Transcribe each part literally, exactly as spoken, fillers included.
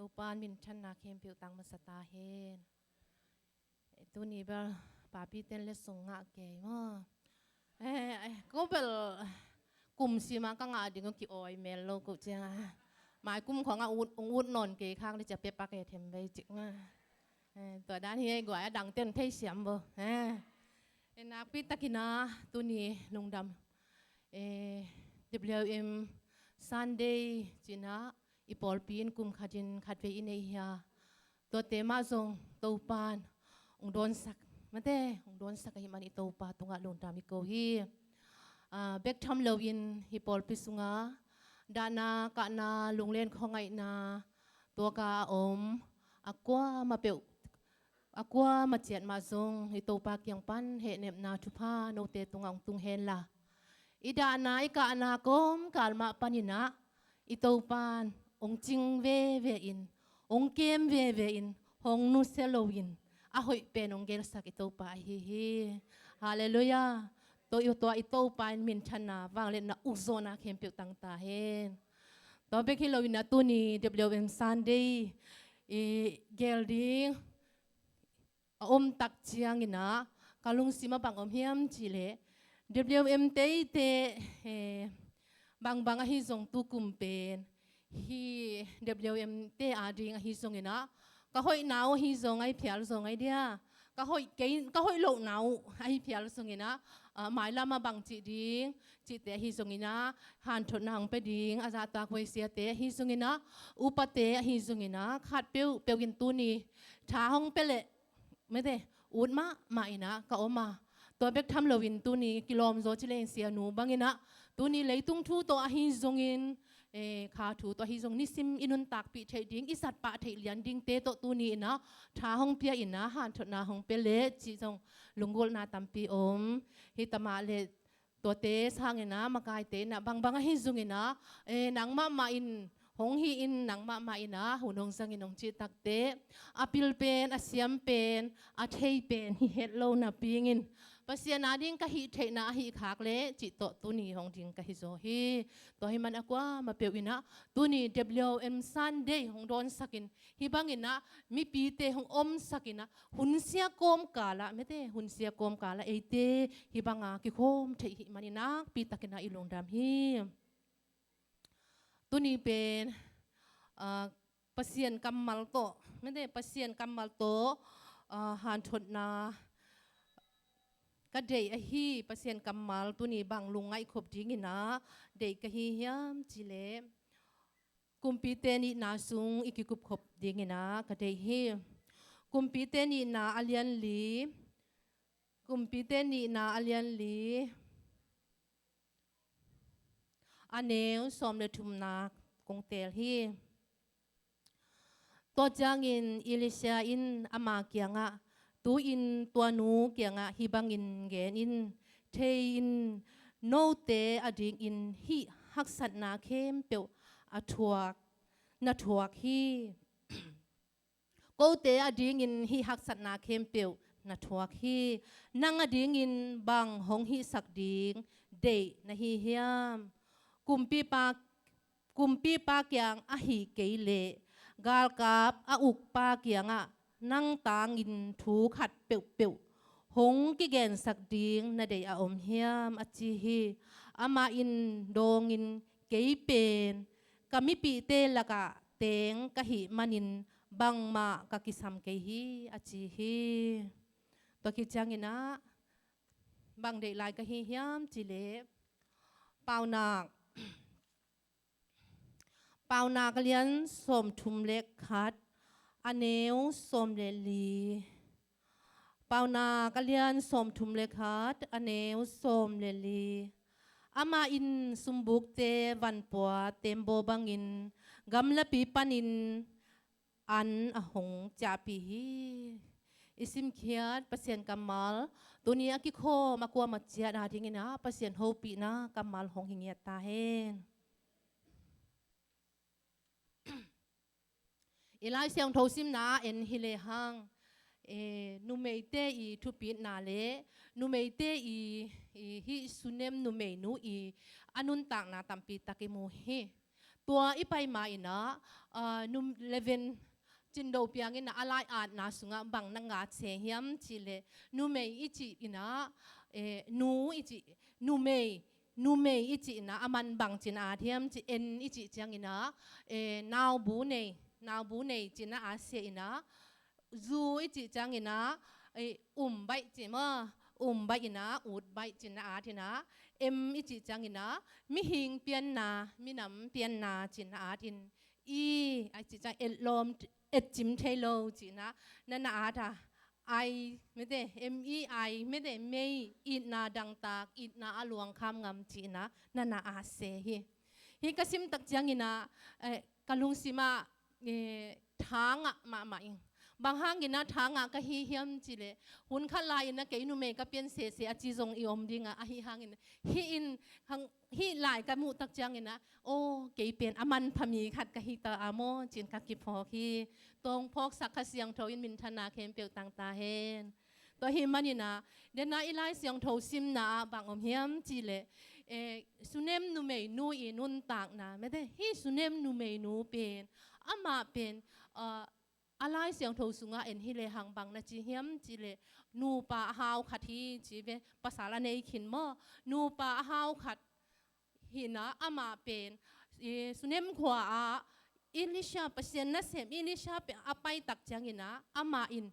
Topa'n minthanna khempeuh tang masa ta hen. Tuni bel papi ten le sung ngah kei maw. Eh, eh, ko bel kum sima ka ngah ding uh ki-awi mel lo ko ciang a. Mai kum khawng a ut, ung ut nawn kei khak le cia pepa kei them vei cik maw. Eh, tua dan hi ei guai a dang ten thei siam bo. Eh, eh, nakpi takin a tuni lungdam. Eh, W M Sunday cih na i pawlpi in kum khatin khatvei i nei hi a. Tuate mah zong Topa'n ung dawnsak, mate, ung dawnsak ahih man i Topa tungah lungdam i ko hi. Ah, bek tham loin hih pawlpi sunga dahna, kahna, lunglen khuangaihna tuaka a om a kuamah peuh, a kuamah ciat mah zong i Topa kiang pan hehnepna thupha note tungah ung tung henla, i dahna i kahna kawmkal mah panin ah i Topa'n ong cing veve in, ong kem veve in, hong nusia loin a hoih pen ong gelsak i Topa ahi hi. Halleluiah. Tua i, tua i Topa in minthanna, vangliatna, ukzawhna khempeuh tang ta hen. Tua bek hi loin ah tuni W M Sunday i gel ding a om tak ciangin ah ka lungsim ah bang om hiam cih leh W M te i te, eh, bangbang ahi zong tukum pen hih W M te ading ahi zongin ah ka hoihna uh ahi zong ahi phial zong ahi dia, ka hoih kei, ka hoih lohna uh ahi phial zongin ah, ah, mailam ah bang cih ding cihte ahi zongin ah hanthotna hong pia ding a zahtak huaisiate ahi zongin ah upate ahi zongin ah khat peuhpeuh in tuni tha hong pia leh mete, ut mahmah in ah ka om a. Tua bek tham loin tuni kilawm zaw ci le in sianu bangin ah tuni leitung thu tawh ahi zongin, eh, kha thu tawh ahi zong nisim i nuntakpih theih ding, i zatpah theih lian dingte tawh tuni in ah tha hong pia in ah hanthotna hong pia leh cih zong lunggulhna tampi om. Hi tamah le tuate sangin ah makaite in ah bangbang ahi zongin ah, eh, nang mahmah in hong hi in, nang mahmah in ah hun hong zangin hong cih takte a pil pen, a siam pen, a thei pen hi het lo napi-in Pasian ading ka hih theihna ahi khak leh cih tawh tuni hong ding ka hi zaw hi. Tua hi man a kuamah peuh in ah tuni W M Sunday hong dawnsakin hih bangin ah mipite hong omsakin ah hunsia kawmkal ah, mete, hunsia kawmkal ah eite hih banga kikhawm theih hih manin nakpi takin ah i lungdam hi. Tuni pen, ah, Pasian kammal tawh, mete, Pasian kammal tawh, ah, hanthotna ka deih ahi. Pasian kammal tuni bang lungngaih khop dingin ah deih ka hi hiam cih leh Kumpite nihna sung i kikup khop dingin ah ka deih hi. Kumpite nihna a lian li, Kumpite nihna a lian li, a neu sawm le thumna kong teel hi. Tua ciangin Elisha in ama kiangah, tu-in tua nu kiangah hih bangin gen in, thei in, note adingin hih haksatna khempeuh a thuak, na thuak hi. Kote adingin hih haksatna khempeuh na thuak hi. Nang adingin bang hong hihsak ding deih na hi hiam? Kumpipa, kumpipa kiang ahi kei leh galkap a ukpa kiangah nang tangin thu khat peuhpeuh hong kigensak ding na deih a om hiam, a ci hi. Amah in dawngin, kei pen ka mipihte lakah teng ka hih manin bangmah ka kisam kei hi, a ci hi. Tua khit ciangin ah bang deih lai ka hi hiam cih leh Paunak, Paunak a lian sawmthum le khat, a neu sawm le li. Paunak a lian sawmthum le khat, a neu sawm le li. Amah in sumbukte vanpua tembaw bangin gamlapi panin an a hong ciahpih hi. I simkhiat Pasian kammal, tuni a kikhawm a kuamah ciat adingin ah Pasian hopihna kammal hong hi ngiat ta hen. I Lai Siangtho simna en hi lehang, eh, numeite i thupitna le numeite i, i hih Sunem numeinu i a nuntakna tampi tak i mu hi. Tua i pai ma in ah, ah, num leven cindo piang in ah, a lai-atna sungah bang na ngat se hiam cih leh, numei i cih in ah, eh, nu i cih, numei, numei i cih in ah, a man bang ci-in a at hiam cih, en i cih ciang in ah, eh, naubu nei, naubu nei ci-in a at se in ah, zu i cih ciang in ah, eh, um baih ci maw, um baih in ah, ut baih ci-in a at in ah, em i cih ciang in ah, mihing pianna, minam pianna ci-in a at in, i, a cih ciang etlawm, etcim thei lo ci-in ah, na na at a, ai, mete, em i ai, mete, mei, itna dangtak, itna a luang kham ngam ci-in ah, na na at se hi. Hih ka sim tak ciang in ah, eh, ka lungsim ah, eh, tha ngah mahmah ing. Bang hang in ah tha ngah ka hi hiam cih leh, hun khat lai in ah kei numei ka pian sese a ci zong i om ding a, ahi hang in ah, hih in, hang, hih lai ka muh tak ciang in ah, aw, kei pen a manpha mi khat ka hi ta a maw ci-in ka kiphawk hi. Tua hong phawksak Kha Siangtho in minthanna khempeuh tang ta hen. Tua ahih manin ah, den ah i Lai Siangtho simna ah bang om hiam cih leh, eh, sunem numeinu i nuntakna, mete, hih sunem numeinu pen, amah pen, ah, a Lai Siangtho sungah en hi lehang bang na ci hiam cih leh, nupa a hau khat hi ci ve, pasal a nei khin maw, nupa a hau khat hi in ah, amah pen, eh, Sunem khua ah Elisha, Pasian nasem Elisha pen a pai tak ciang in ah, amah in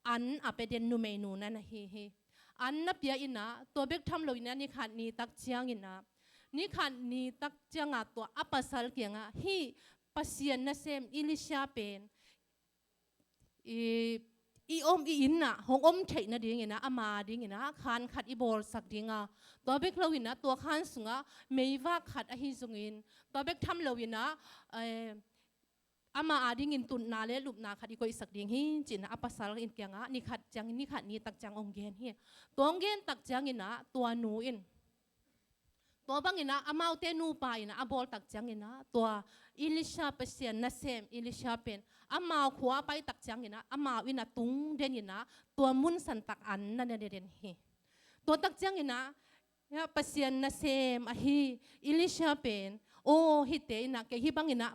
an a pia den numeinu na na hi hi. An na pia in ah, tua bek tham lo in ah, ni khat ni tak ciang in ah, ni khat ni tak ciang ah tua a pasal kiang ah, hih Pasian nasem Elisha pen, i, i om, i inn ah hong om theih nading in ah, ama ding in ah khan khat i bawlsak ding a, tua bek lo in ah tua khan sungah meivak khat ahi zongin, tua bek tham lo in ah, eh, ama a dingin tutna le lupna khat i koihsak ding hi ci-in ah a pasal in kiang ah ni khat ciang, ni khat ni tak ciang hong gen hi. Tua hong gen tak ciang in ah tua nu in, tua bang in ah amaute nupa in ah a bawl tak ciang in ah, tua Elisha, Pasian nasem Elisha pen amau khua a pai tak ciang in ah, amau inn a tung den in ah, tua mun santak an na ne den hi. Tua tak ciang in ah, ya, Pasian nasem ahi Elisha pen, aw, hihte in ah kei hih bang in ah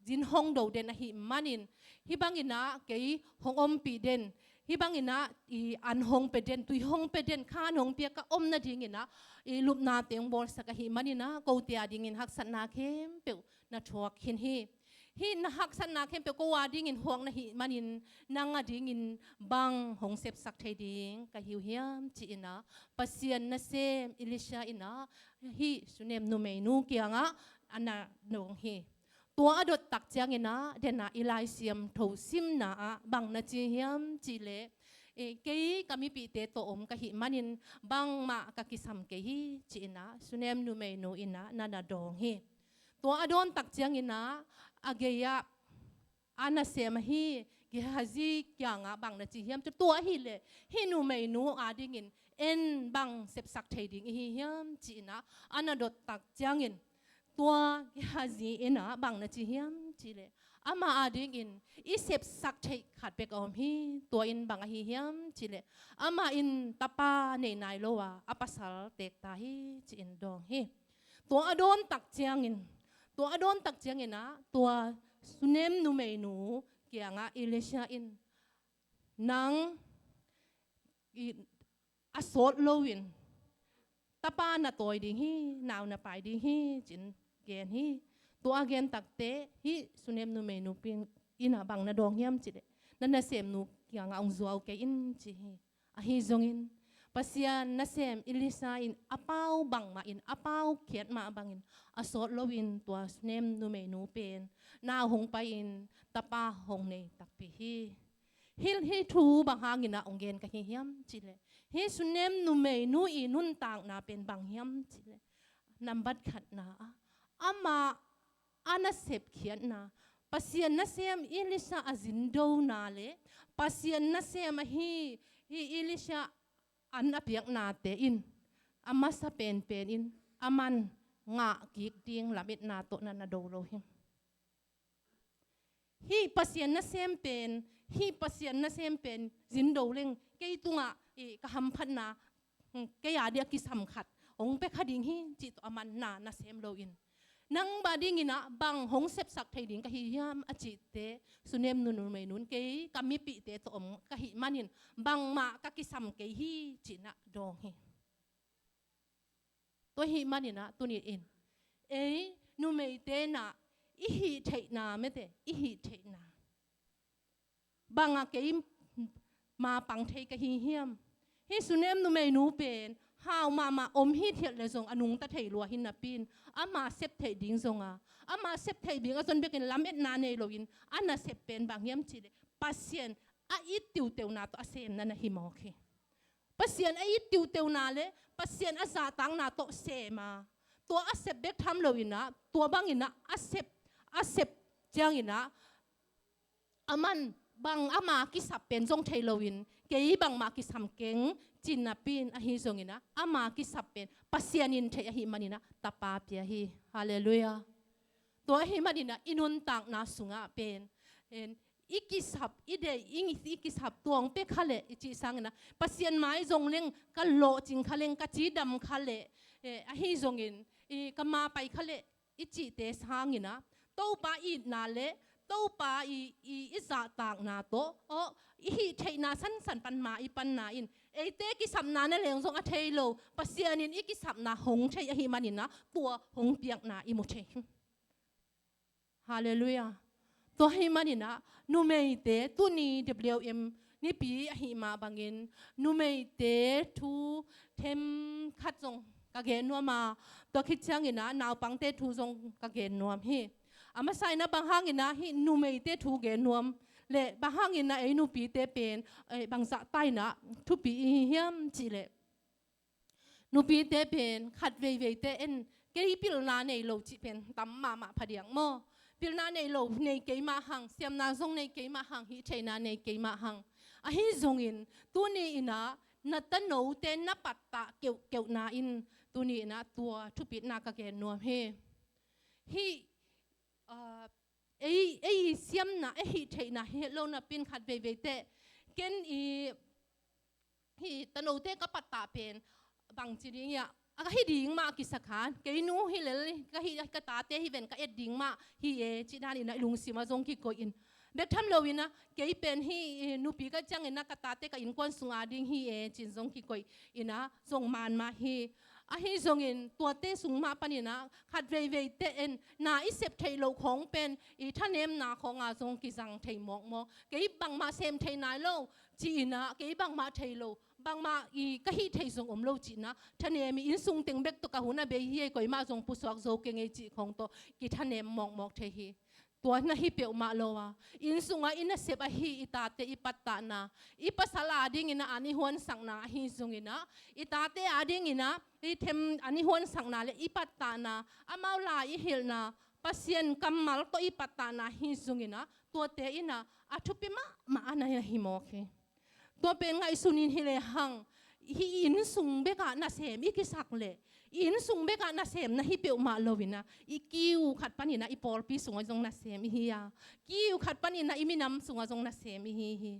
zin hong do den ahih manin, hih bang in ah kei hong ompih den, hih bang in ah i an hong pia den, tui hong pia den, khan hong pia ka om nading in ah, i lupnate hong bawlsak ahih manin ah, kote a dingin haksatna khempeuh na thuak khin hi. Hih na haksatna khempeuh ko a dingin thuak na hih manin, nang a dingin bang hong sepsak thei ding ka hi uh hiam ci-in ah, Pasian nasem Elisha in ah hih sunem numeinu kiang ah a na dawng hi. Tua a dot tak ciang in ah, den ah i Lai Siangtho simna ah bang na ci hiam cih leh, eh, kei ka mipihte tawh om ka hih manin bangmah ka kisam kei hi ci-in ah, sunem numeinu in ah na na dawng hi. Tua a dawn tak ciang in ah, a gei ah a nasem ahi Gehazi kiang ah bang na ci hiam cih leh, tua ahih leh hih numeinu a dingin en bang sepsak thei ding i hi hiam ci-in ah a na dot tak ciangin, tua Gehazi in ah bang na ci hiam cih leh, amah a dingin i sepsak theih khat bek a om hi. Tua in bang ahi hiam cih leh, amah in tapa nei nai lo a, a pasal teek ta hi ci-in dawng hi. Tua a dawn tak ciangin, tua a dawn tak ciangin ah, tua sunem numeinu kiang ah Elisha in, nang i, a sawt loin tapa na tawi ding hi, nau na pai ding hi ci-in gen hi. Tua a gen tak teh, hih sunem numeinu pen in ah bang na dawng hiam cih leh, na nasemnu kiang ah hong zuau kei in ci hi. Ahi zongin, Pasian nasem Elisha in a pau bangmah in, a pau khiat mah bangin, a sawt loin tua sunem numeinu pen nau hong pai-in tapa hong nei takpi hi. Hih, hih thu bang hangin ah hong gen ka hi hiam cih leh, hih sunem numeinu i nuntakna pen bang hiam cih leh, nambat khatna ah, amah a nasep khiatna, Pasian nasem Elisha a zindona le Pasian nasem ahi, hi Elisha an a piaknate in, a masa penpen in, a man ngah kik ding lametna tawh na na do lo hi. Hih Pasian nasem pen, hih Pasian nasem pen zindo leng, kei tungah, eh, ka hamphatna, hmm, kei a ding a kisam khat hong pia kha ding hi, cih tawh a man na na sem loin, Nangmah dingin ah bang hong sepsak thei ding ka hi hiam a cihte, Sunem nu numeinu in kei ka mipihte tawh om ka hih manin bangmah ka kisam kei hi ci-in ah dawng hi. Tua ahih manin ah tuni-in ei numeite in ah i hih theihna, mete, i hih theihna bangah kei mapang thei ka hi hiam? Hih Sunem numeinu pen hau mahmah, om hithiat leh zong a nungta thei lua hi napi-in, ama sep theih ding zong a, ama sep theih ding a zon bekin lametna nei loin a nasep pen bang hiam cih leh Pasian a it tiuteuna tawh a semna na hi mawk hi. Pasian a it tiuteuna le Pasian a zahtakna tawh sem a, tua a sep bek tham loin ah, tua bangin ah a sep, a sep ciangin ah aman bang ama kisap pen zong thei loin, kei bangmah kisam keng ci-in napi-in, ahi zongin ah ama kisap pen Pasian in thei ahih manin ah tapa pia hi. Halleluiah. Tua ahih manin ah i nuntakna sungah pen, en, i kisap, i deih, i, i kisap tuang pia kha leh i cih sangin ah, Pasian mai zong leng ka lawhcing kha leng, ka cidam kha leh, eh, ahi zongin, i, ka mapai kha leh i cihte sangin ah, Topa itna le Topa i, i, i zahtakna tawh, aw, i hih theihna sansan pan ma i panna in, eite kisapna na leng zong a thei lo, Pasian in i kisapna hong thei ahih manin ah tua hong piakna i mu thei hi. Halleluiah. Tua ahih manin ah numeite, tuni W M Nipi ahih mah bangin numeite thu themkhat zong ka gen nuam a, tua khit ciangin ah naupangte thu zong ka gen nuam hi. A masa in ah bang hangin ah hih numeite thu gen nuam leh bang hangin ah ei nupite pen, eh, bangzah ta in ah thupi i hi hiam cih leh, nupite pen khat veivei te en, kei pilna nei lo cih pen tam mahmah phadiak maw? Pilna nei lo nei kei mah hang, siamna zong nei kei mah hang, hih theihna nei kei mah hang. Ahi zongin tuni in ah na tanote na pattah keuhkeuhna in tuni in ah tua thupitna ka gen nuam hi. Hih, ah, ei, ei siamna, ei hih theihna hi het lo napi-in khat veivei te ken i hih tanote ka pattah pen bangci ding hiam, a ka hi ding mah kisakhan, kei nu hi lel, ka hi, ka tate hi ven, ka et ding mah hi e, cih dan in ah i lungsim ah zong kikoih in. Bek tham loin ah kei pen hih, eh, nupi ka ciangin ah ka tate ka innkuan sung a ding hi e, ci-in zong kikoih in ah zong man mah hi. Ahi zongin tuate sung mah panin ah khat veivei te en, na i sep theih loh khawng pen i thanemna khawng ah zong kizang thei mawkmawk. Kei bangmah sem thei nai lo ci-in ah, kei bangmah thei lo, bangmah i ka hih theih zong om lo ci-in ah, thanem i, innsung teng bek tawh ka hun a bei hi e, koimah zong pusuak zo keng ei cih khawng tawh kithanem mawkmawk thei hi. Tua na hi peuhmah lo a, innsung ah i nasep ahi i tate i pattahna, i pasal a dingin ah an i huansakna ahi zongin ah, i tate a dingin ah i them an i huansakna le i pattahna, amau lai i hilhna, Pasian kammal tawh i pattahna ahi zongin ah, tuate in ah a thupi mahmah a na hi mawk hi. Tua pen ngaihsun in hi lehang, hih i innsung bekah nasem i kisak leh, i innsung bekah nasem na hi peuhmah loin ah, i kiu khat panin ah i pawlpi sungah zong nasem i hi a, kiu khat panin ah i minam sungah zong nasem i hi hi.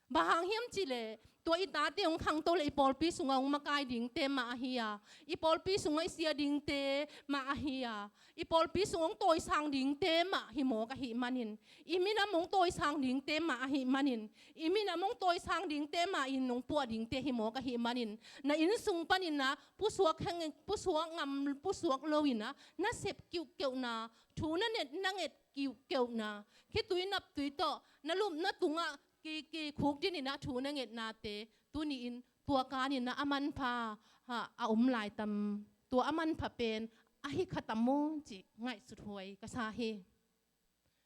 Bang hang hiam cih leh, tua i tate hong khangto leh i pawlpi sungah hong makai dingte mah ahi a, i pawlpi sungah i sia dingte mah ahi a, i pawlpi sungah hong tawisang dingte mah hi mawk ahih manin, i minam hong tawisang dingte mah ahih manin, i minam hong tawisang dingte mah in hong puah dingte hi mawk ahih manin, na innsung panin ah pusuak heng, pusuak ngam, pusuak loin ah nasep kiuhkeuhna, thu na nget, na nget kiuhkeuhna, khitui naptui tawh na lupna tungah ki, kikhukdin in ah thu na ngetnate, tuni-in tua kanin ah a manpha, ha, a om lai tam, tua a manpha pen a hi kha tam maw cih ngaihsut huai ka sa hi.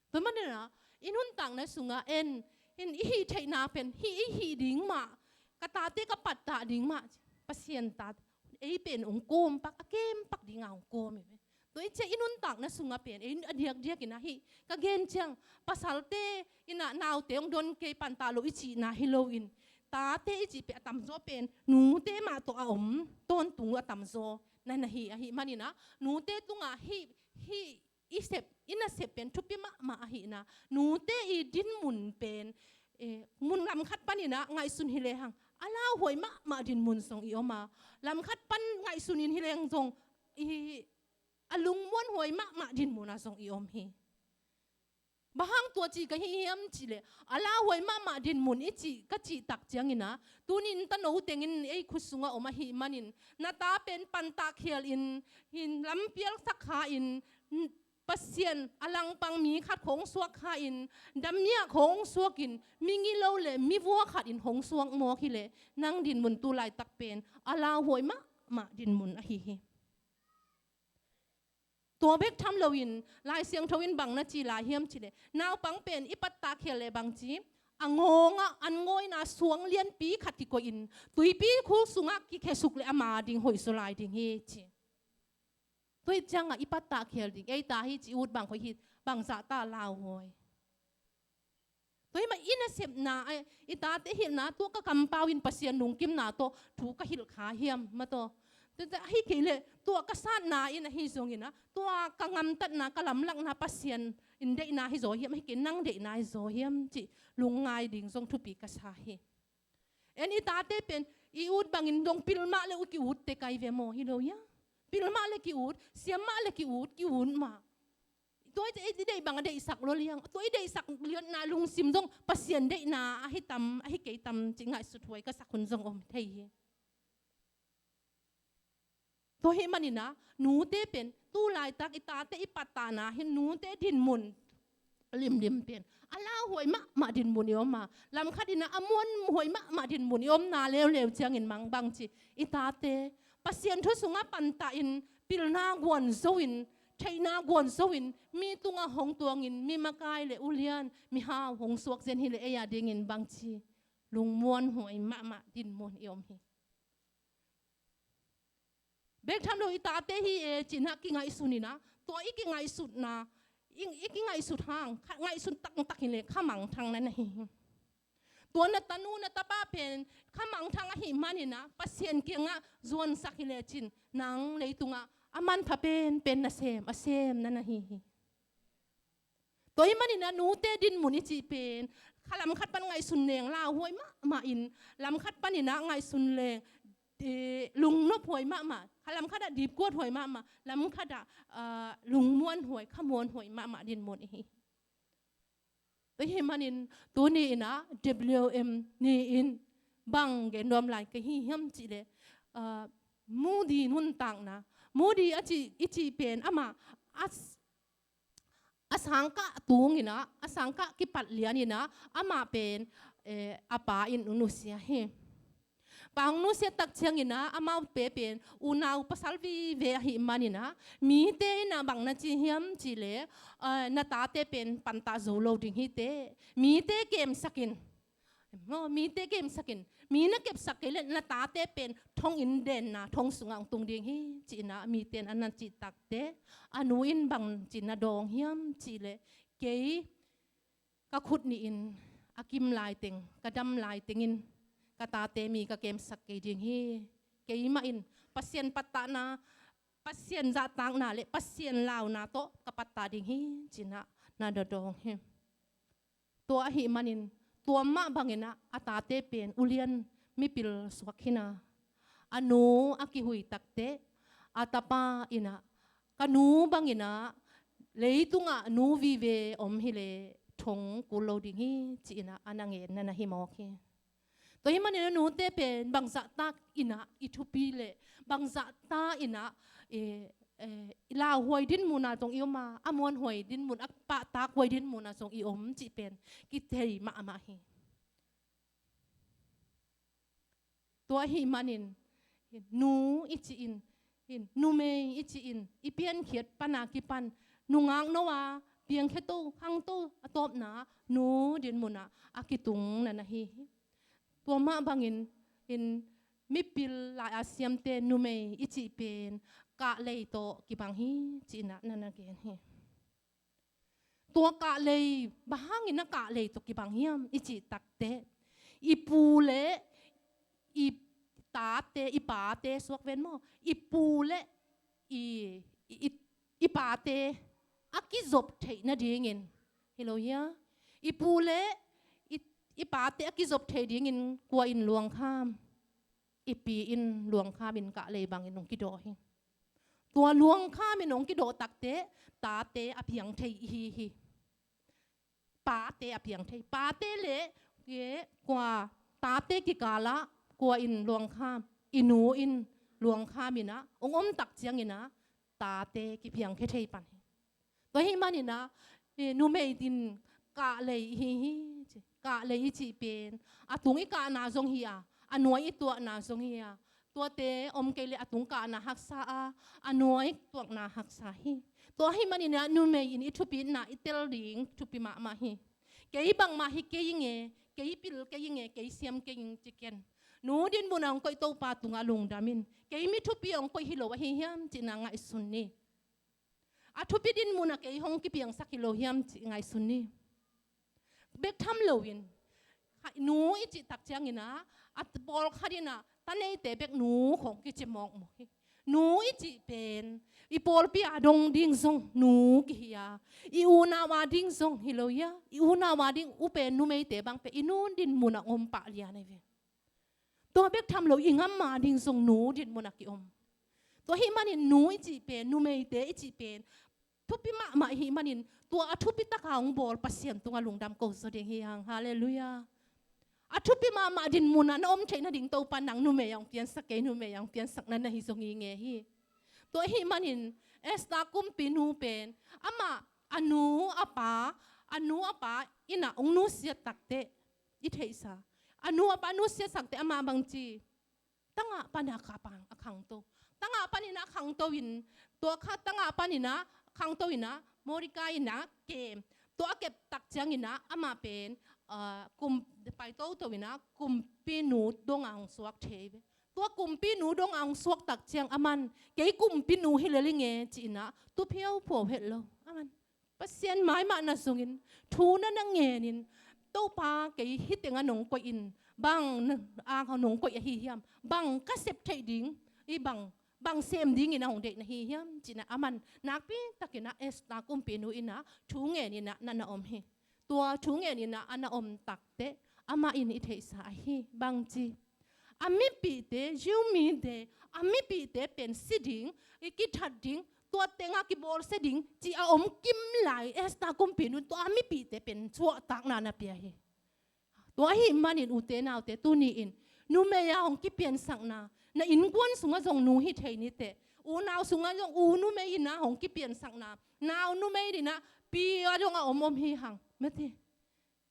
Tua manin ah i nuntakna sungah en, in i hih theihna pen, hih i hih ding mah, ka tate ka pattah ding mah, Pasian ta, ei pen hong kawm pak, a kem pak ding a hong kawm hi ve. Tua i cih i nuntakna sungah pen, ei a diakdiak in ah hih ka gen ciang, pasalte in ah naute hong don kei, pantah lo i cihna hi loin, tate i cih pen a tamzaw pen nute mah tawh a om tawntung a tamzaw na, na hi ahih manin ah, nute tungah hih, hih i sep, i nasep pen thupi mahmah ahihna, nute i dinmun pen, eh, mun lam khat panin ah ngaihsun hi lehang, a lauhuai mahmah dinmun zong i om a, lam khat pan ngaihsun in hi lehang zong i a lungmuanhuai mahmah dinmun ah zong i om hi. Bang hang tua ci ka hi hiam cih leh, a lauhuai mahmah dinmun i cih, ka cih tak ciangin ah, tuni in tano teng in ei khut sungah om ahih manin, na ta pen pantah khial in, hin lampial sak kha in, Pasian a langpang mi khat hong suak kha in, damniak hong suak in, mi ngilo le mi vua khat in hong suak mawk hi leh, nang dinmun tu laitak pen a lauhuai mahmah dinmun ahi hi. Tua bek tham loin, Lai Siangtho in bang na ci lai hiam cih leh, naupang pen i pattah khial leh bang ci, a ngawng ah an ngawina suang lianpi khat kikoih in, tuipi khul sungah kikhesuk leh ama ding hoih zaw lai ding hi ci. Tua hi ciangah i pattah khial ding, ei ta hi ci ut bang hoih hi, bang zahta lauhuai. Tua hi mah i nasepna, ai, i tate hilhna, tua ka kampau in Pasian lungkimna tawh thu ka hilh kha hiam, mah tawh. Tua, tua, ahi kei leh, tua ka satna in ahi zongin ah, tua ka gamtatna, ka lamlahna Pasian in deihna hi zaw hiam, ahi kei nang deihna hi zaw hiam cih lungngai ding zong thupi ka sa hi. En i tate pen, i ut bangin dong pil mah le uh ki ut te kai ve maw, hi lo hia? Pil mah le ki ut, siam mah le ki ut, ki ut mah. Tua i, i deih bang a deihsak lo liang, tua i deihsak lianna lungsim zong Pasian deihna ahi tam, ahi kei tam, cih ngaihsut huai ka sak hun zong om thei hi. Tua hi manin ah, nute pen, tu laitak i tate i pattahna hi, nute dinmun limlim pen a lauhuai mahmah dinmun i om a, lamkhat in ah a muanhuai mahmah dinmun i omna leuleu ciangin mang bang ci, i tate Pasian thu sungah pantah in, pilna guan zo in, theihna guan zo in, mi tungah hong tuangin, mi makai le ulian, mihau hong suak zen hi leh ei a dingin bang ci, lungmuanhuai mahmah dinmun i om hi. Bek tham lo i tate hi e, ci-in ah kingaihsun in ah, tua i kingaihsutna, i, i kingaihsut hang, kha, ngaihsun taktak hi leh kha mangthang na na hi hi. Tua na tanu na tapa pen kha mangthang ahih manin ah, Pasian kiangah zuansak hi lecin, nang leitungah a manpha penpen nasem a sem na na hi hi. Tua hi manin ah, nute dinmun i cih pen, kha lamkhat pan ngaihsun leng lauhuai mahmah in, lamkhat panin ah ngaihsun leng, eh, lungnophuai mahmah, kha lamkhat ah dipkuathuai mahmah, lamkhat ah, ah, lungmuanhuai, khamuanhuai mahmah dinmun i hi. Tua hi manin, tuni in ah, W M ni-in bang gen nuam lai ka hi hiam cih leh, ah, Moody nuntakna, Moody a cih, i cih pen amah a s-, a sangkah tung in ah, a sangkah kipat lian in ah, amah pen, eh, a pa in hong nusia hi. Pa hong nusia tak ciangin ah, amaute pen unau pasal vive ahih manin ah, mite in ah bang na ci hiam cih leh, eh, na tate pen pantah zo lo ding hi teh, mite kemsak in, maw, mite kemsak in, mi na kepsak kei leh na tate pen thong inn denna thong sungah hong tung ding hi, ci-in ah mite in a na cih tak teh, a nu in bang ci-in na dawng hiam cih leh, kei ka khut nih in a kim lai teng, ka dam lai teng in ka tate mi ka kemsak kei ding hi. Keimah in Pasian pattahna, Pasian zahtakna le Pasian launa tawh ka pattah ding hi, ci-in ah na dawng hi. Tua ahih manin, tua mah bangin ah a tate pen ulian mipil suak hi-in ah, a nu a kihui tak teh, a tapa in ah, ka nu bangin ah leitungah nu vive om hi leh thong kul lo ding hi, ci-in ah a na ngen na na hi mawk hi. Tua hi manin ah, nute pen bangzahta in ah i thupi leh, bangzahta in ah, eh, eh, i lauhuai dinmun ah zong i om a, a muanhuai dinmun, a pahtakhuai dinmun ah zong i om cih pen kithei mahmah hi. Tua ahih manin, nu i cih in, in, numei i cih in, i piankhiat pan a kipan, nungak no a piangkhia to, khang to, a tawpna nu dinmun ah a kitung na na hi hi. Tua mah bangin, in, mipil lai-a siamte numei i cih pen kahlei tawh kibang hi, ci-in ah na na gen hi. Tua kahlei, bang hangin ah kahlei tawh kibang hiam i cih tak teh, i pu le i tate, i pate, suak ven maw, i pu le i, i, i, i pate a kizop theih nadingin, hi lo hia? I pu le i, i pate a kizop theih dingin kua in luangkham? I pi in luangkham in kahlei bangin hong kidaw hi. Tua luangkham in hong kidawh takteh tate a piang thei i hi hi. Pate a piang thei. Pate le, eh, kua, tate kikalah kua in luangkham, i nu in luangkham in ah hong om tak ciangin ah tate kipiang khia thei pan hi. Tua ahih manin ah, eh, numei in kahlei i hi hi ci. Kahlei i cih pen a tung i kahna zong hi a, a nuai i tuahna zong hi a, tuate om kei leh a tung kahna haksa a, a nuai tuahna haksa hi. Tua ahih manin ah numei in i thupitna i tel ding thupi mahmah hi. Kei bangmah hi kei ing e, kei pil kei ing e, kei siam kei ing ci ken. Nu dinmun ah hong koih Topa tungah lungdam in. Kei mi thupi hong koih hi lo ahi hiam cihna ngaihsun ni. A thupi dinmun ah kei hong kipiangsak hi lo hiam cih ngaihsun ni. Bek tham loin, kha-, nu i cih tak ciangin ah, a pawlkhat in ah, ta neite bek nu khawng kici mawkmawk hi. Nu i cih pen, i pawlpi a dong ding zong nu kihi a, i unau a ding zong hi lo hi a, i unau a ding u pen numeite bang pen, i nu dinmun ah hong om pah lian ahi ve. Tua bek tham lo i gam a ding zong nu dinmun ah ki-om. Tua ahih manin nu i cih pen, numeite i cih pen thupi mahmah ahih manin, tua a thupi taka hong bawl Pasian tungah lungdam ko zaw ding hi hang. Halleluiah. A thupi mahmah dinmun ah na om theih nading Topa nang numei ah hong piansak, kei numei ah hong piansak na na hi zaw ngei hi. Tua ahih manin Esther kumpinu pen, amah a nu a pa, a nu a pa in ah hong nusiat takteh i theihsa. A nu a pa nusiat takteh amah bangci, tangah pan a khapang a khangto. Tangah panin ah khangto in, tua kha tangah panin ah khangto in ah Mordecai in ah kem. Tua a kep tak ciangin ah amah pen, ah, kum, pai toto in ah kumpinu dong ah hong suak thei ve. Tua kumpinu dong ah hong suak tak ciang aman, kei kumpinu hi lel ing e ci-in ah tu phiauphiau het lo. Aman. Pasian maimahna sungin thu na na ngenin, Topa kei hih tengah nong koih in, bang na-, a nong koih ahi hiam, bang ka sep theih ding, i bang, bang sem dingin a hong deih na hi hiam, ci-in ah aman nakpi takin ah Esther kumpinu in ah thu ngenin ah na na om hi. Tua thu ngenin ah a na om takteh amah in i theihsa ahi bangci, a mipihte, Jew mite, a mipihte pen si ding, i kithat ding, tua tengah kibawlsia ding ci a om kim lai Esther kumpinu in tua a mipihte pen suahtakna na pia hi. Tua ahih manin ute naute tuni-in numei a hong kipiansakna, na innkuan sungah zong nu hi thei ni teh, unau sungah zong u numei in ah hong kipiansakna, nau numei in ah pi a dong a om om hi hang. Mate.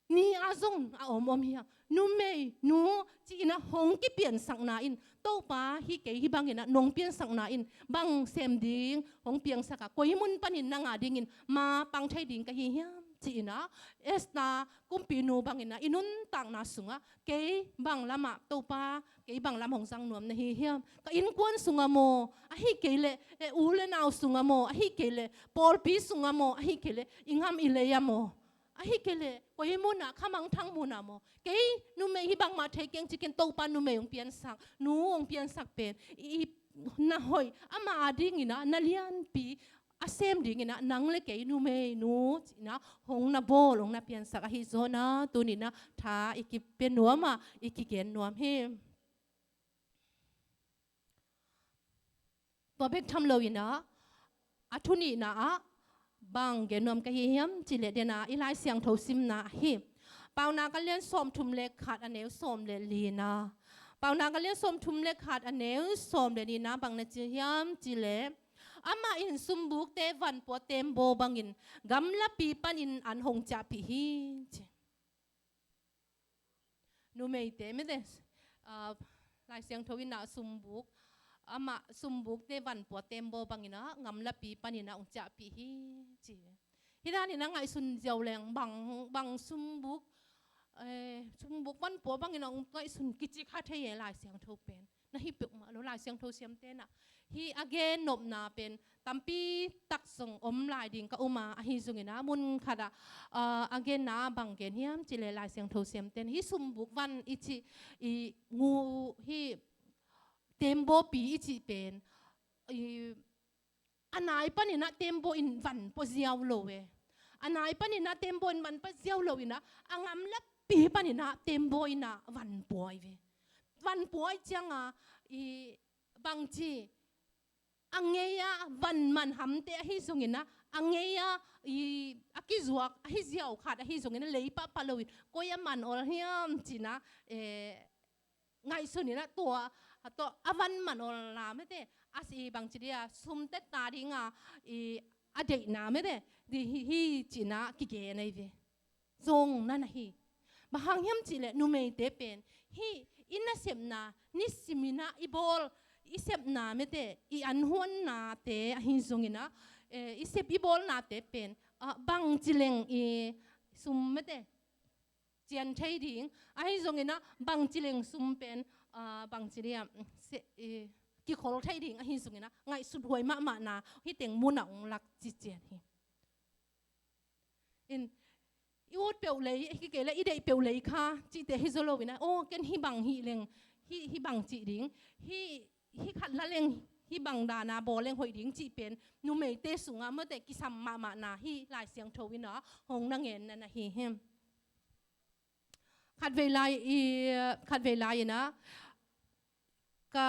Ni a zong a om om hi hang. Numei, nu, ci-in ah hong kipiansakna in, Topa hih kei hih bangin ah nong piansakna in bang sem ding hong piangsak a, koi mun panin nang a dingin ma pang thei ding ka hi hiam, ci-in ah Esther kumpinu bangin ah i nuntakna sungah kei bang lamah Topa, kei bang lam hong zang nuam na hi hiam? Ka innkuan sungah maw, ahih kei leh, eh, u le nau sungah maw, ahih kei leh pawlpi sungah maw, ahih kei leh i gam i lei ah maw, ahih kei leh koi mun ah, khamangthang mun ah maw, kei numei hih bangmah thei keng ci ken, Topa numei hong piansak, nu hong piansak pen i, i na hoih, amah a dingin ah na lianpi a sem dingin ah nang le kei numei, nu ci-in ah hong na bawl, hong na piansak ahi zaw-in ah tuni-in ah tha i kipia nuam a, i kigen nuam hi. Tua bek tham loin ah, a thu nihna ah bang gen nuam ka hi hiam cih leh, den ah i Lai Siangtho simna hi. Paunak a lian sawmthum le khat, a neu sawm le lina. Paunak a lian sawmthum le khat, a neu sawm le nihna bang na ci hiam cih leh, amah in sumbukte vanpua tembaw bangin gamlapi panin an hong ciahpih hi, ci. Numeite mite, ah, Lai Siangtho in ah sumbuk, amah sumbukte vanpua tembaw bangin ah gamlapi panin ah hong ciahpih hi, ci. Hih dan in ah ngaihsun ziau leng bang, bang sumbuk, eh, sumbuk vanpua bangin ah hong ngaihsun kici kha thei e, Lai Siangtho pen. Na hi peuhmah lo, Lai Siangtho siamte in ah hih a gennopna pen tampi tak zong om lai ding ka um a, ahi zongin ah mun khat ah, ah, a genna bang gen hiam cih leh, Lai Siangtho siamte in hih sumbuk van i cih, i ngu, hih tembawpi i cih pen, i, a nai panin ah tembaw in van pua ziau lo e. A nai panin ah tembaw in van pua ziau lo in ah, a gamlapi panin ah tembaw in ah van pua hi ve. Van pua hi ciang a, i, bangci, a ngei-a van man hamte ahi zongin ah, a ngei-a i, a kizuak ahi ziau khat ahi zongin ah, lei pahpah loin koi a man awl hiam ci-in ah, eh, ngaihsun in ah, tua, tua a van man awlna mete, a si bangci dia, sum tetta dinga i a deihna mete, di hi, hi ci-in ah kigen ahi ve. Zong na na hi. Bang hang hiam cih leh numeite pen hih i nasepna, nisimin ah i bawl, i sepna mete, i anhuannate ahi zongin ah, eh, i sep i bawlnate pen, ah, bangci leng i sum mete, cian thei ding, ahi zongin ah bangci leng sum pen, ah, bangci dia, se, eh, kikhol thei ding ahi zongin ah ngaihsut huai mahmahna hih teng mun ah hong lak ci cian hi. In, i ut peuh lei, hi kei leh i deih peuh lei kha cihte hi zaw loin ah, aw, ken hih bang hih leng, hih, hih bang cih ding, hih, hih khat la leng, hih bang dana bawl leng hoih ding cih pen numeite sungah mete kisam mahmahna hih Lai Siangtho in ah hong na ngen na na hi hi. Khatvei lai i, khatvei lai in ah, ka,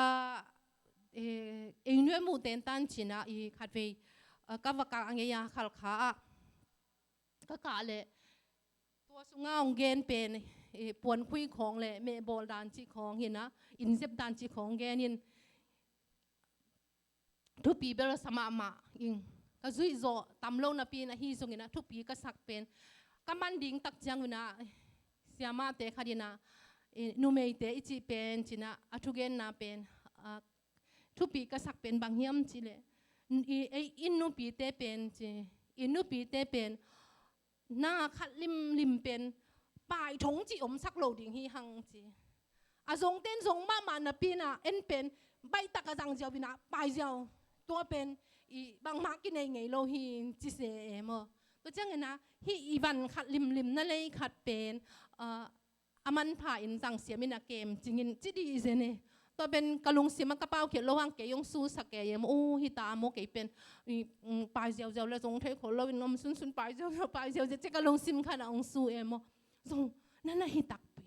eh, ei nuai muh tentan ci-in ah i khatvei, eh, ka va kah a ngei-a Khalkha ah ka kah leh, tua sunga hong gen pen, eh, puankhui khawng leh mehbawl dan cih khawng hi-in ah, innzep dan cih khawng gen in, thupi bel sa mahmah ing. Ka zuih zawh tam lo napi-in ahi zongin ah thupi ka sak pen, ka man ding tak ciangin ah, siamahte khat in ah, eh, numeite i cih pen ci-in ah, a thugenna pen, ah, thupi ka sak pen bang hiam cih leh, i, ei, i nupite pen ci, i nupite pen na khat limlim pen paithong cih omsak lo ding hi hang ci. A zongte in zong mahmah napi-in ah, en pen baihtak a zang ziau in ah, pai ziau, tua pen i bangmah kinei ngei lo hi ci se e maw. Tua ciangin ah hih i van khat limlim na lei khat pen, ah, a manpha in zang siam in ah kem cingin ci dih i zen e. Tua pen ka lungsim ah ka paukhiat lo hang kei hong susak kei e maw, uh, hi ta maw, kei pen i, mm, pai ziauziau leh zong thei khol loin om sunsun, pai ziauziau, pai ziauziau ci ka lungsim khat ah hong su e maw. Zong na na hi takpi.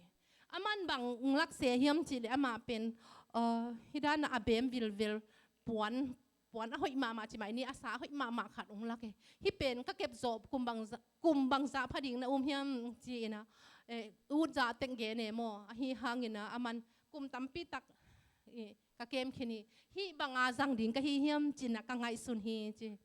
A man bang lak se hiam cih leh amah pen, uh, hih dan ah a bem vilvel puan, puan a hoih mahmah ci mai ni, a sa a hoih mahmah khat hong lak e. Hih pen ka kep zawh kum bangzah, kum bangzah pha ding na um hiam ci-in ah, eh, ut zah teng gen e maw. Ahi hangin ah a man kum tampi tak, eh, ka kem khin hi. Hih banga zang ding ka hi hiam ci-in ah ka ngaihsun hi ci.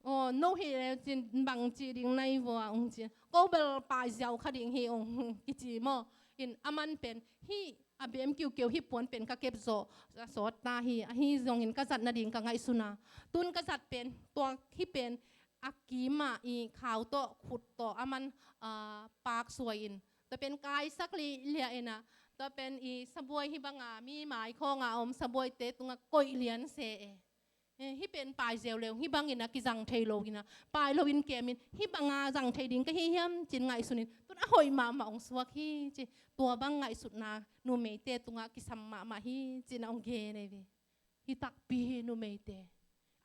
Aw, no hi leh cin bang ci ding na hi vua hong ci. Ko bel pai ziau kha ding hi hong kici maw. In a man pen hih a bem kiukiu hih puan pen ka kep zawh a sawt ta hi. Ahi zongin ka zat nading ka ngaihsun a, tun ka zat pen tua hih pen a kim ah i khau tawh khut tawh a man, ah, pak suai in, tua pen kaisak lialia in ah, tua pen i sabuai hih banga mi mai khawng a om sabuaite tungah koih lian se e. Eh, hih pen pai ziau leu, hih bangin ah kizang thei lo in ah, pai loin kem in, hih banga zang thei ding ka hi hiam ci-in ngaihsun in, tun a hoih mahmah hong suak hi ci. Tua bang ngaihsutna numeite tungah kisam mahmah hi ci-in ah hong gen ahi ve. Hi takpi hi numeite.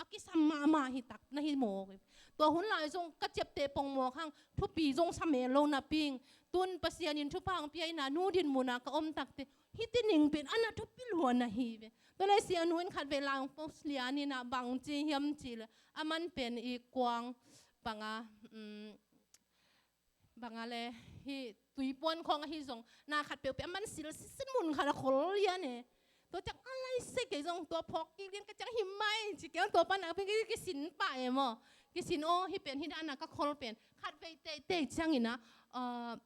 A kisam mahmah hi tak na hi mawk hi. Tua hun lai zong ka ciapteh pongmawk hang, thupi zong sa mel lo napi-in, tun Pasian in thupha hong pia in ah, Nu Din mun ah ka om takteh, hih teng pen a na thupi lua na hi ve. Tua leh sianu in khatvei lai hong post lian in ah, bang ci hiam cih leh, a man pen i kuang banga, um, banga leh hih tuipuan khawng ahi zong, na khat peuhpeuh a man silh sisin mun khat a khol lian e. Tua ciang a lai se kei zong tua phawk kik lian ka ciang hi mai ci kei, tua pan a pen kisin pah e maw. Kisin aw, hih pen hih dan ah ka khol pen khatvei teitei ciangin ah, ah,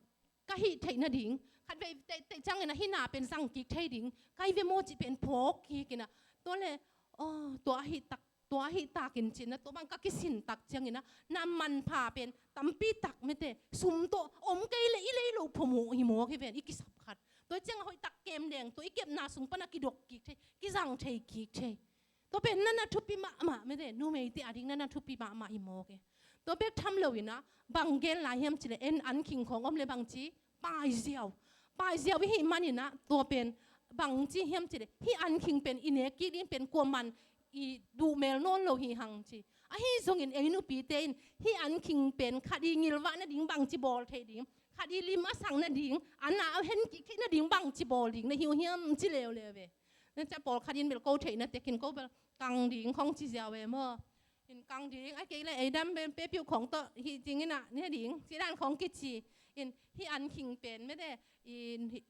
ka hih theih nading, khatvei teitei ciangin ah hih na pen zang kik thei ding ka hi ve maw cih pen phawk kik in ah. Tua leh, aw, tua ahih tak, tua ahih takin ci-in ah, tua bang ka kisin tak ciangin ah, na manpha pen tampi tak mete, sum tawh om kei leh i lei lo phamawh hi mawk hi ven, i kisap khat. Tua ciang a hoih tak kem leng, tua i kepna sung pan a kidok kik thei, kizang thei kik thei. Tua pen na na thupi mahmah mete, numeite a ding na na thupi mahmah hi mawk e. Tua bek tham loin ah, bang gen lai hiam cih leh, en an khing khawng om leh bang ci, pai ziau. Pai ziau i hih manin ah, tua pen bang ci hiam cih leh, hih an khing pen i nek kik ding pen kuaman i duh mel nawn lo hi hang ci. Ahi zongin ei nupite in hih an khing pen khat i ngilvah nading bang ci bawl thei ding, khat i lim a sak nading, an a hen kik theih nading bang ci bawl ding na hi uh hiam ci leuleu ve. Cia pawlkhat in bel ko theihna tekin ko bel kang ding khong ci ziau e maw. In kang ding a kei le ei dam ben pepiu khong tawh hih ding in ah ne ding ci dan khong kici. In hih an khing pen mede in hih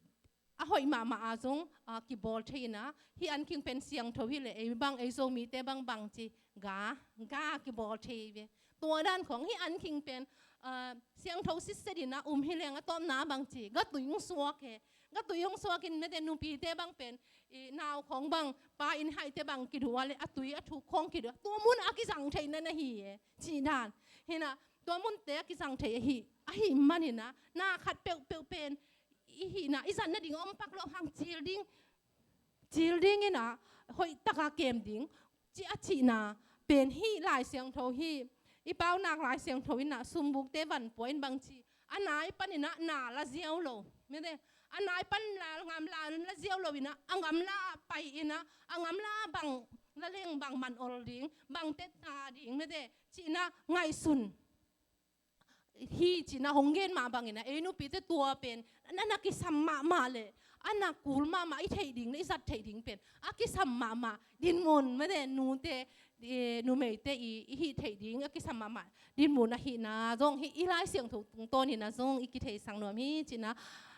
a hoih mahmah a zong a kibawl thei in ah hih an khing pen siangtho hi le ei bang ei Zomite bang bang ci ga ga kibawl thei ve. Tua dan khong hih an khing pen a siangtho sitset in ah um hi leng a tawpna bang ci ga tui ung suak he. Ga tui ung suak in mede nupite bang pen i nau khong bang pa in haihte bang kiduh a le a tui a thuk khong kiduh a tua mun a kizang theihna na hi e ci dan. Hi in ah tua munte a kizang thei ahi ahi man in ah na khat peuhpeuh pen i hihna i zat nading a om pak lo hang cil ding cil ding in ah hoih taka kem ding ci a cihna pen hih Lai Siangtho hi. I paunak Lai Siangtho in ah sumbukte van pua in bang ci a nai pan in ah na la ziau lo mede a nai pan la ngam la la ziau lo in ah a ngam la pai in ah a ngam la bang la leng bang man ol ding bang tetta ding mede cihna ngaihsun hi cihna hong gen mah bang in ah ei nupite tua pen na na kisam mahmah le a na kul mahmah i theih ding le i zat theih ding pen a kisam mahmah dinmun mede nute numeite i i hih theih ding a kisam mahmah dinmun ahihna zong hi i Lai Siangtho tungtawn in ah zong i kitheisang nuam hi cihna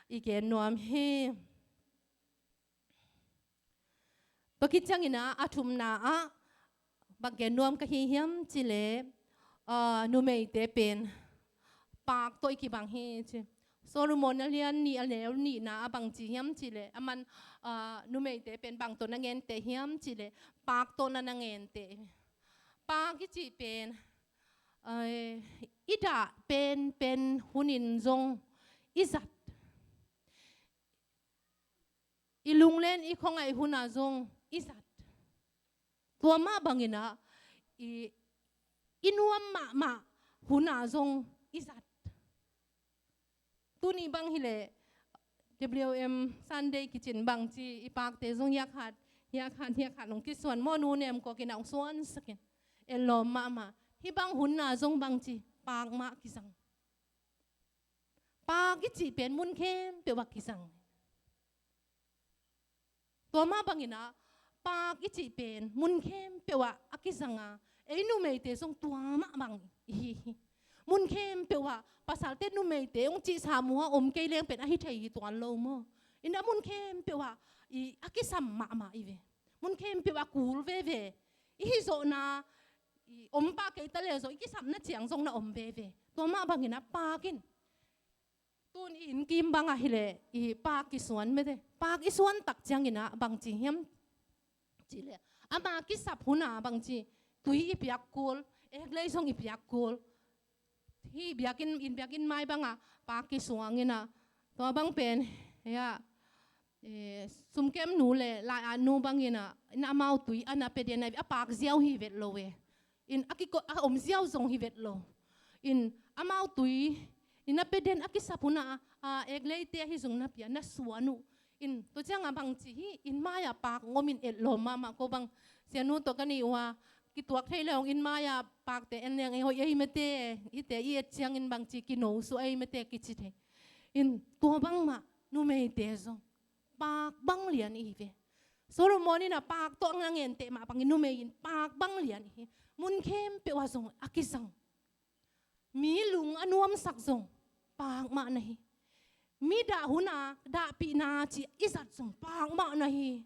i gen nuam hi. Tua khit ciangin ah a thumna ah bang gen nuam ka hi hiam cih leh a numeite pen paak tawh i kibang hi ci. Solomon a lian nih a neu nihna ah bang ci hiam cih leh a man a numeite pen bang tawh na ngente hiam cih leh paak tawh na na ngente. Paak i cih pen i dah penpen hunin zong i zat i lunglen i khuangaih hun ah zong i zat. Tua mah bangin ah i i nuam mahmah hun ah zong i zat. Tuni bang hi leh W M Sunday kicin bang ci i paakte zong hiakhat hiakhat hiakhat hong kisuan maw nu nem kawk in ah hong suansak in. Ellawm mahmah hih bang hun ah zong bang ci paak mah kizang. Paak i cih pen mun khempeuh ah kizang. Tua mah bangin ah paak i cih pen mun khempeuh ah a kizang a ei numeite zong tua mah bang i hi hi. Mun khempeuh ah pasalte numeite hong cihsa mu a om kei leng pen a hi thei hi tuan lo maw. In ah mun khempeuh ah i a kisam mahmah i ve. Mun khempeuh ah kul veve i hi zawhna i om pah kei ta le zong i kisapna ciang zong na om veve. Tua mah bangin ah paak in tun i innkim bang ah hi leh i paak i suan mete paak i suan tak ciangin ah bang ci hiam cih leh ama kisap hun ah bang ci tui i piak kul eklei zong i piak kul. Hih biakinn inn biakinn mai bang ah paak i suang in ah tua bang pen hia sumkem nu le lai-at nu bangin ah in amau tui a na pia den a paak ziau hi vet lo e. In a kiko a om ziau zong hi vet lo. In amau tui in a pia den a kisap hun ah a ekleite ahi zong na pia na suan uh. In tua ciang a bang ci hi in mai ah paak ngom in et lawm mahmah ko bang sianu tawh ka nih uh a kituak thei le hong in mai ah paakte en leng ei hoih ei mete hite i et ciangin bang ci kino suah ei mete kici thei. In tua bang mah numeite zong paak bang lian i hi ve. Solomon in ah paak tawh a ngente mah bangin numei in paak bang lian i hi. Mun khempeuh ah zong a kizang. Mi lung a nuamsak zong paak mah na hi. Mi dah hun ah dahpihna cih i zat zong paak mah na hi.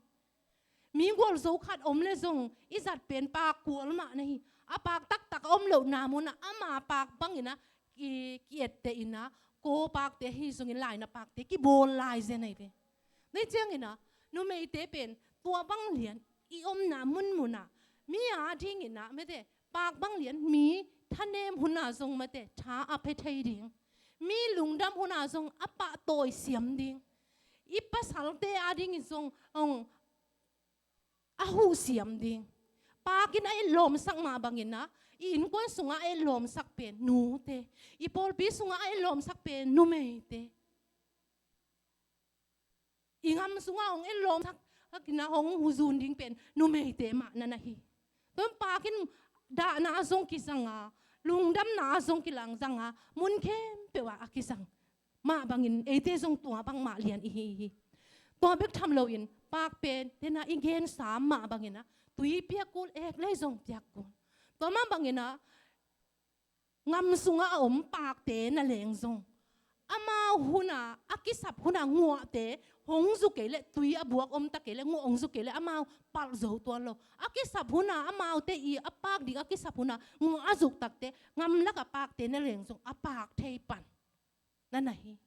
Mi gualzo khat om le zong i zat pen paak kual mah na hi. A paak taktak a om lohna mun ah ama paak bangin ah ki etteh in ah ko paakte ahi zongin laina paakte kibawl lai zen ahi ve. Nei ciangin ah numeite pen tua bang lian i omna munmun ah mi a dingin ah mete paak bang lian mi thanem hun ah zong mete tha a pia thei ding. Mi lungdam hun ah zong a pahtawi siam ding. I pasalte a dingin zong ong a huh siam ding. Paak in a et lawmsak mah bangin ah i innkuan sungah a et lawmsak pen nute i pawlpi sungah a et lawmsak pen numeite. I ngam sungah hong et lawmsak hak in ah hong huzun ding pen numeite mah na na hi. Tua paak in dahna zong kizang a lungdamna zong kilang zang a mun khempeuh ah a kizang. Mah bangin eite zong tua bang mah lian i hi hi. Tua bek tham loin pakpen tena i gensa mah bangin ah tui piak kul, ek lei zong piak kul. Tua mah bangin ah ngam sungah a om pakte na leng zong, amau huna a kisap huna nguahte hong zu kei leh, tui a buak om ta kei leh, nguah hong zu kei leh amau palh zo tuan lo. A kisap huna amaute i a pak ding a kisap huna nguah a zuk takte, ngam laka pakte na leng zong a pak thei pan na na hi.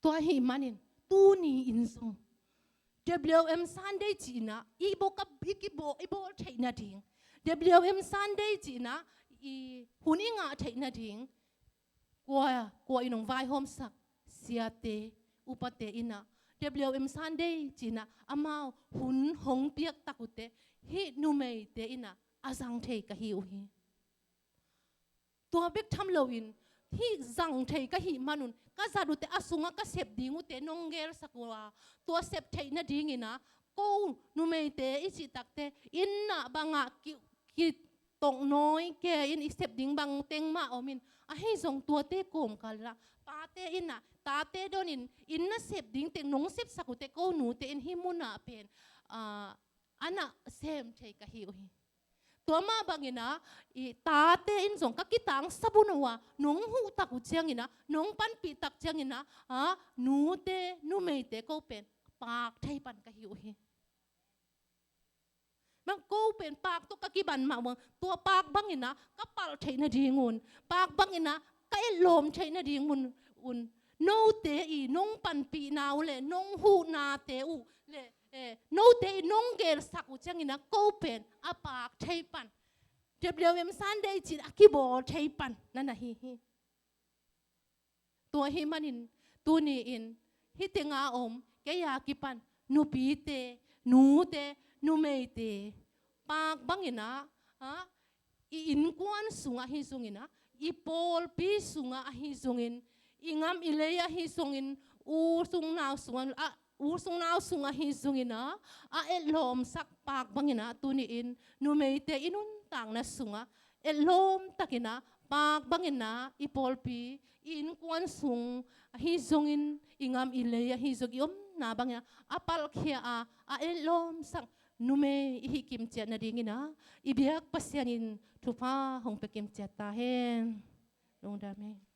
Tua ahih manin tuni in zong W M Sunday cihna i bawl ka, i kibawl, i bawl theih nading, W M Sunday cihna i hun i ngah theih nading, kua, kua in hong vaihawmsak, siate, upate in ah W M Sunday cihna amau hun hong piak tak uh teh hih numeite in ah a zang thei ka hi uh hi. Tua bek tham loin hih zang thei ka hih manun ka zat uhte, a sungah ka sep ding uhte nong gelsak uh a, tua sep theih nadingin ah ko numeite i cih takte inn ah bangah ki, kitongnawi kei in i sep ding bang teng mah om in, ahi zong tuate kawmkal ah pate in ah tate donin inn na sep ding teng nong sepsak uhte ko nute in hih munah pen, ah, a na sem thei ka hi uh hi. Tua mah bangin ah i tate in zong ka kitangsap uh a, nong huh tak uh ciangin ah, nong panpih tak ciangin ah, ah, nute numeite ko pen pak thei pan ka hi uh hi. Bang ko pen pak tawh ka kiban mah bang, tua pak bangin ah ka palh theih nadingun, pak bangin ah ka etlawm theih nadingun, un, note i nong panpihna uh le nong huhnate uh le, eh, note i nong gelsak uh ciangin ah ko pen a pak thei pan, W M Sunday cih a kibawl thei pan na na hi hi. Tua ahih manin tuni in hih tengah a om kei a kipan nupite, nute, numeite, pak bangin ah, ah, i innkuan sungah ahi zongin ah, i pawlpi sungah ahi zongin, i gam i lei ahi zongin, u sung nau sungah, ah, u sung nau sungah ahi zongin ah, a etlawmsak pak bangin ah tuni in numeite i nuntakna sungah etlawm takin ah pak bangin ah i pawlpi, i innkuan sung ahi zongin, i gam i lei ahi zong i omna bangin ah a palhkhia a, a etlawmsak numei i hih kimciat nadingin ah i biak Pasian in thupha hong pia kimciat ta hen. Lungdam hi.